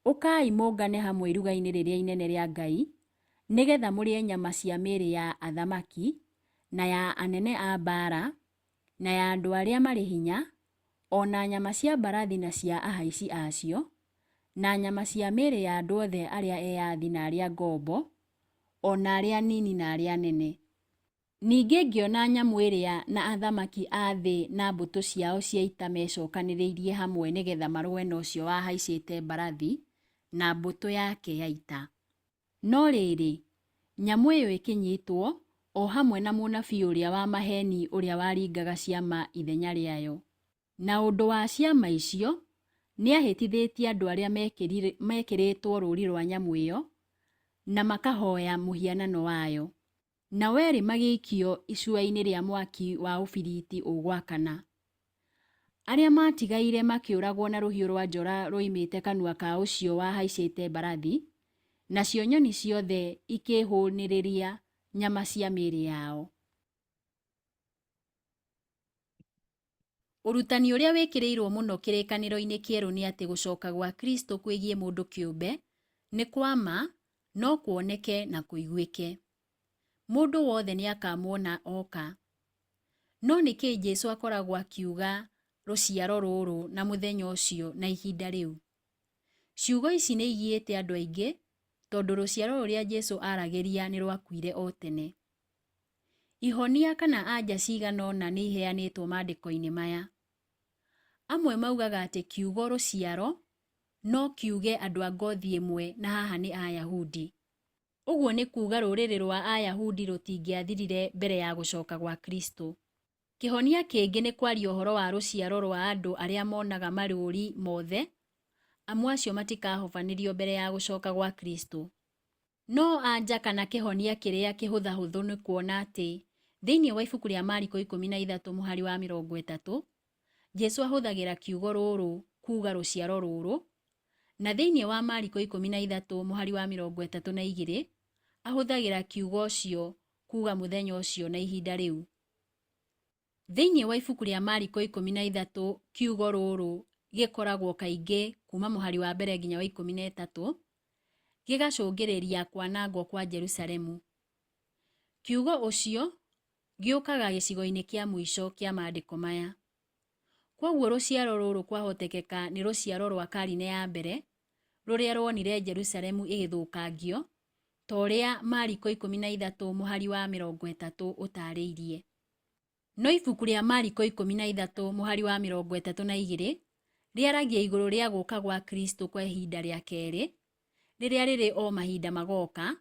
Ũkai mũngane hamwe iruga-inĩ rĩrĩa inene rĩa Ngai, nĩgetha mũrĩe nyama cia mĩĩrĩ ya athamaki, na ya anene a mbaara, na ya andũ arĩa marĩ hinya, o na nyama cia mbarathi na cia ahaici a cio, na nyama cia mĩĩrĩ ya andũ othe arĩa eyathi na arĩa ngombo, o na arĩa anini na arĩa anene. Ningĩ ngĩona nyamũ ĩrĩa na athamaki a thĩ na mbũtũ ciao cia ita mecokanĩrĩirie hamwe nĩgetha marũe na ũcio wahaicĩte mbarathi na mbũtũ yake ya ita. No rĩrĩ, nyamũ ĩyo ĩkĩnyitwo, o hamwe na mũnabii ũrĩa wa maheeni ũrĩa waringaga ciama ithenya rĩayo. Na ũndũ wa ciama icio, nĩahĩtithĩtie andũ arĩa mekĩrĩtwo rũũri rwa nyamũ ĩyo, na makahoya mũhianano wayo. Nao erĩ magĩikio icua-inĩ rĩa mwaki wa ũbiriti ũgwakana. Arĩa maatigaire makĩũragwo na rũhiũ rwa njora ruoimĩte kanua ka ũcio wahaicĩte mbarathi, nacio nyoni ciothe ikĩĩhũũnĩrĩria nyama cia mĩĩrĩ yao. Ũrutani ũrĩa wĩkĩrĩirũo mũno Kĩrĩkanĩro-inĩ Kĩerũ nĩ atĩ gũcoka gwa Kristo kwĩgiĩ mũndũ kĩũmbe nĩ kwa ma, no kuoneke na kũiguĩke. Mũndũ wothe nĩ akamuona oka. No nĩ kĩĩ Jesu akoragwo akiuga rũciaro rũrũ na mũthenya ũcio na ihinda rĩu? Ciugo ici nĩ igiĩte andũ aingĩ tondũ rũciaro rũrĩa Jesu aaragĩria nĩ rwakuire o tene. Ihonia kana anja cigana ũna nĩ iheanĩtwo maandĩko-inĩ maya. Amwe maugaga atĩ kiugo rũciaro no kiuge andũ a ngothi ĩmwe na haha nĩ Ayahudi. Ũguo nĩ kuuga rũrĩrĩ rwa Ayahudi rũtingĩathirire mbere ya gũcoka gwa Kristo. Kĩhonia kĩngĩ nĩ kwaria ũhoro wa rũciaro rwa andũ arĩa monaga marũũri mothe, amu acio matikahobanĩrio mbere ya gũcoka gwa Kristo. No anja kana kĩhonia kĩrĩa kĩhũthahũthũ nĩ kuona atĩ thĩinĩ wa ibuku rĩa Mariko 13 mũhari wa 30, Jesu ahũthagĩra kiugo rũrũ kuuga rũciaro rũrũ, na thĩinĩ wa Mariko 13 mũhari wa 32 ahũthagĩra kiugo ũcio kuuga mũthenya ũcio na ihinda rĩu. Thĩinĩ wa ibuku rĩa Mariko 13 kiugo rũrũ gĩkoragwo kaingĩ kuuma mũhari wa mbere nginya wa 13, gĩgacũngĩrĩria kwanangwo kwa Jerusalemu. Kiugo ũcio gĩũkaga gĩcigo-inĩ kĩa mũico kĩa maandĩko maya. Kwoguo rũciaro rũrũ kwahotekeka nĩ rũciaro rwa karine ya mbere rũrĩa ruonire Jerusalemu ĩgĩthũkangio ta ũrĩa Mariko 13 mũhari wa 30 ũtaarĩirie. No ibuku rĩa Mariko 13 mũhari wa 32 rĩaragia igũrũ rĩa gũka gwa Kristo kwa ihinda rĩa kerĩ, rĩrĩa rĩrĩ o mahinda magoka,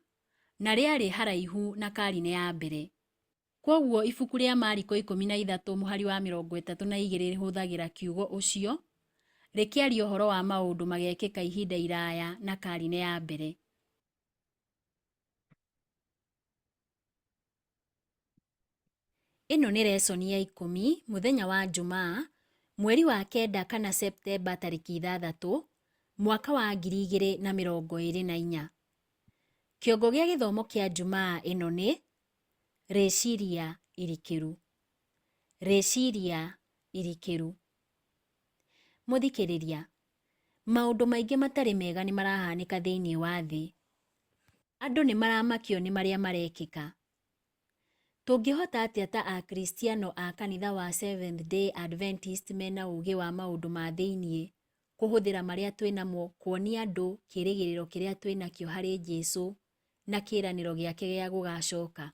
na rĩarĩ haraihu na karine ya mbere. Kwoguo ibuku rĩa Mariko 13 mũhari wa 32 rĩhũthagĩra kiugo ũcio rĩkĩaria ũhoro wa maũndũ magekĩka ihinda iraya na karine ya mbere. Ĩno nĩ resoni ya ikũmi mũthenya wa Njumaa mweri wa kenda kana Septemba tarĩki 6 mwaka wa 2024. Kĩongo gĩa gĩthomo kĩa Njumaa ĩno nĩ Rĩciria irikĩru. Rĩciria irikĩru. Mũthikĩrĩria, maũndũ maingĩ matarĩ mega nĩ marahanĩka thĩinĩ wa thĩ. Andũ nĩ maramakio nĩ marĩa marekĩka. Tũngĩhota atĩa ta Akristiano a kanitha wa Seventh Day Adventist mena ũũgĩ wa maũndũ ma thĩinĩ kũhũthĩra marĩa twĩ namo kuonia andũ kĩĩrĩgĩrĩro kĩrĩa twĩ nakĩo harĩ Jesu na kĩĩranĩro gĩake gĩa gũgacoka?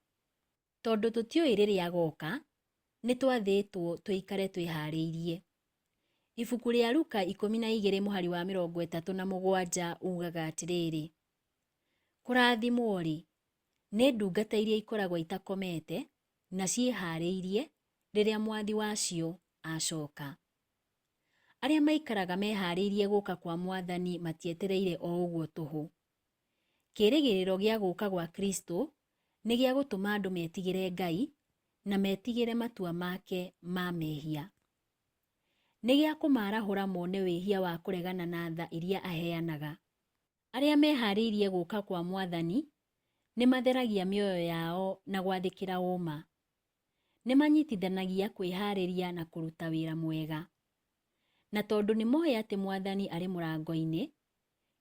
Tondũ tũtiũĩ rĩrĩa agoka, nĩ twathĩtwo tũikare twĩhaarĩirie. Ibuku rĩa Luka 12 mũhari wa 37 ugaga atĩrĩrĩ, Kũrathimwo-rĩ, nĩ ndungata iria ikoragwo itakomete na ciĩhaarĩirie rĩrĩa mwathi wacio acoka. Arĩa maikaraga mehaarĩirie gũka kwa Mwathani matietereire o ũguo tũhũ. Kĩĩrĩgĩrĩro gĩa gũka gwa Kristo nĩ gĩa gũtũma andũ metigĩre Ngai na metigĩre matua make ma mehia. Nĩ gĩa kũmaarahũra mone wĩhia wa kũregana na tha iria aheanaga. Arĩa meharĩirie gũka kwa Mwathani nĩ matheragia mĩoyo yao na gwathĩkĩra ũma. Nĩ manyitithanagia kwĩharĩria na kũruta wĩra mwega. Na tondũ nĩ moĩ atĩ Mwathani arĩ mũrango-inĩ,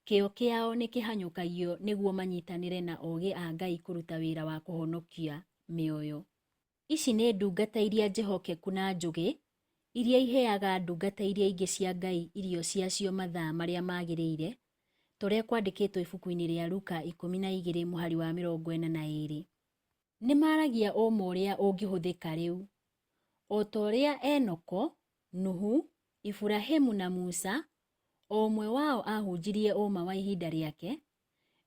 kĩyo kĩao nĩ kĩhanyũkagio nĩguo manyitanĩre na ogĩ a Ngai kũruta wĩra wa kũhonokia mĩoyo. Ici nĩ ndungata iria njĩhokeku na njũgĩ, iria iheaga ndungata iria ingĩ cia Ngai irio ciacio mathaa marĩa magĩrĩire, ta ũrĩa kwandĩkĩtwo ibuku-inĩ rĩa Luka 12 mũhari wa 42. Nĩ maragia ũũma ũrĩa ũngĩhũthĩka rĩu. O ta ũrĩa Enoko, Nuhu, Iburahimu na Musa, o ũmwe wao aahunjirie ũũma wa ihinda rĩake,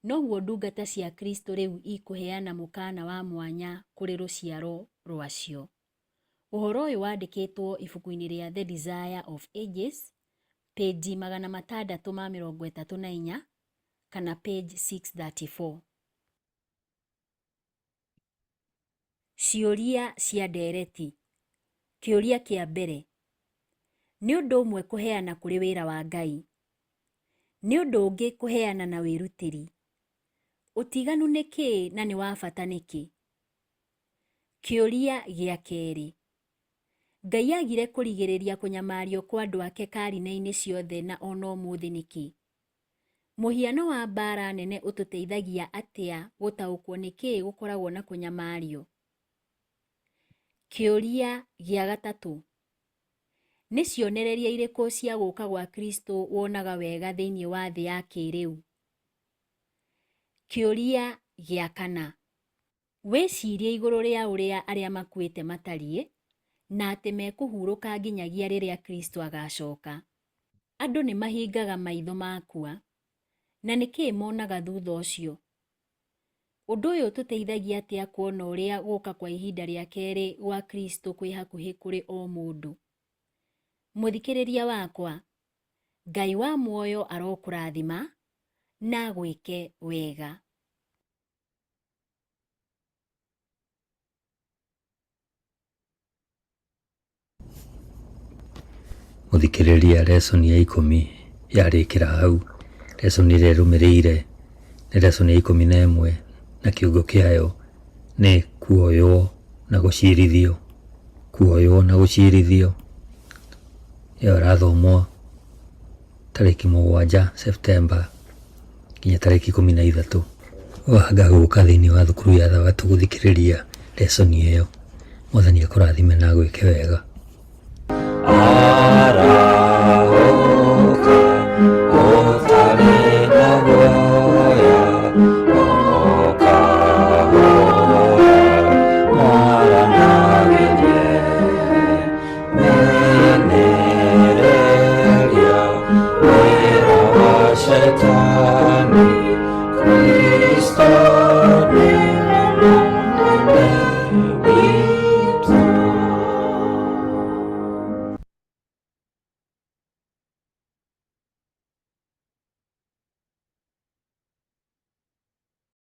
noguo ndungata cia Kristo rĩu ikũheana mũkaana wa mwanya kũrĩ rũciaro rwacio. Ũhoro ũyũ wandĩkĩtwo ibuku-inĩ rĩa The Desire of Ages, page 634 kana page 634. Ciũria cia ndereti. Kĩũria kĩa mbere. Nĩ ũndũ ũmwe kũheana kũrĩ wĩra wa Ngai. Nĩ ũndũ ũngĩ kũheana na wĩrutĩri. Ũtiganu nĩ kĩĩ na nĩ wa bata nĩkĩ? Kĩũria gĩa kerĩ. Ngai agire kũrigĩrĩria kũnyamario kwa andũ ake karine-inĩ ciothe na ona ũmũthĩ nĩkĩ? Mũhiano wa mbaara nene ũtũteithagia atĩa gũtaũkwo nĩ kĩĩ gũkoragwo na kũnyamario? Kĩũria gĩa gatatũ. Nĩ cionereria irĩkũ cia gũka gwa Kristo wonaga wega thĩinĩ wa thĩ ya kĩĩrĩu? Kĩũria gĩa kana. Wĩcirie igũrũ rĩa ũrĩa arĩa makuĩte matariĩ, na atĩ mekũhurũka nginyagia rĩrĩa Kristo agacoka. Andũ nĩ mahingaga maitho makua, na nĩ kĩĩ monaga thutha ũcio? Ũndũ ũyũ ũtũteithagia atĩa kuona ũrĩa gũka kwa ihinda rĩa kerĩ gwa Kristo kwĩ hakuhĩ kũrĩ o mũndũ? Mũthikĩrĩria wakwa, Ngai wa muoyo arokũrathima na agwĩke wega. Mũthikĩrĩria lesson ya ikũmi yarĩkĩra hau. Lesson ĩrĩa ĩrũmĩrĩire nĩ lesson ya 11 na kĩongo kĩayo nĩ kuoywo na gũcirithio. Kuoywo na gũcirithio. Ĩyo ĩrathomwo tarĩki 7 Septemba nginya tarĩki 13. Wanga gũka thĩinĩ wa thukuru ya Thabatũ gũthikĩrĩria lesson ĩyo. Mwathani akũrathime na agwĩke wega.